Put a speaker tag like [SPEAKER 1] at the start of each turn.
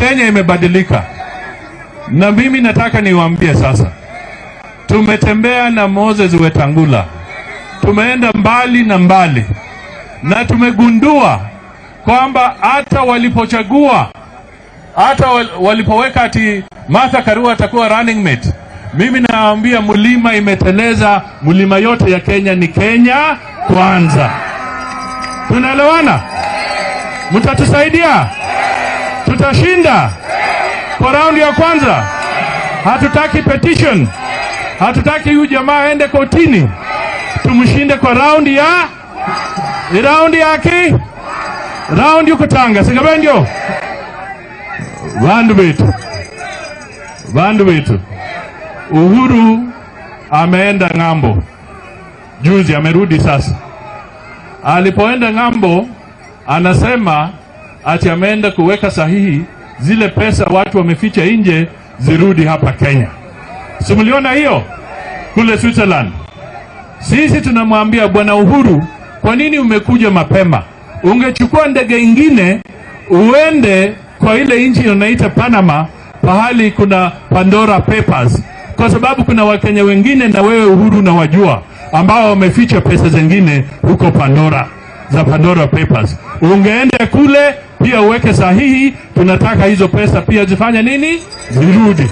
[SPEAKER 1] Kenya imebadilika, na mimi nataka niwaambie sasa, tumetembea na Moses Wetangula, tumeenda mbali na mbali, na tumegundua kwamba hata walipochagua hata walipoweka ati Martha Karua atakuwa running mate, mimi naambia mlima imeteleza. Mlima yote ya Kenya ni Kenya Kwanza. Tunaelewana? Mtatusaidia? Tutashinda kwa raundi ya kwanza. Hatutaki petition, hatutaki huyu jamaa aende kotini. Tumshinde kwa raundi yake, raundi yukutanga singabendio. Vandu vetu, vandu vetu, Uhuru ameenda ng'ambo juzi, amerudi sasa. Alipoenda ng'ambo, anasema ati ameenda kuweka sahihi zile pesa watu wameficha nje zirudi hapa Kenya. Si mliona hiyo kule Switzerland? Sisi tunamwambia Bwana Uhuru, kwa nini umekuja mapema? Ungechukua ndege ingine uende kwa ile nchi unaita Panama, pahali kuna Pandora Papers, kwa sababu kuna Wakenya wengine na wewe Uhuru unawajua ambao wameficha pesa zingine huko Pandora, za Pandora Papers. Ungeenda kule pia uweke sahihi, tunataka hizo pesa pia zifanye nini? Zirudi.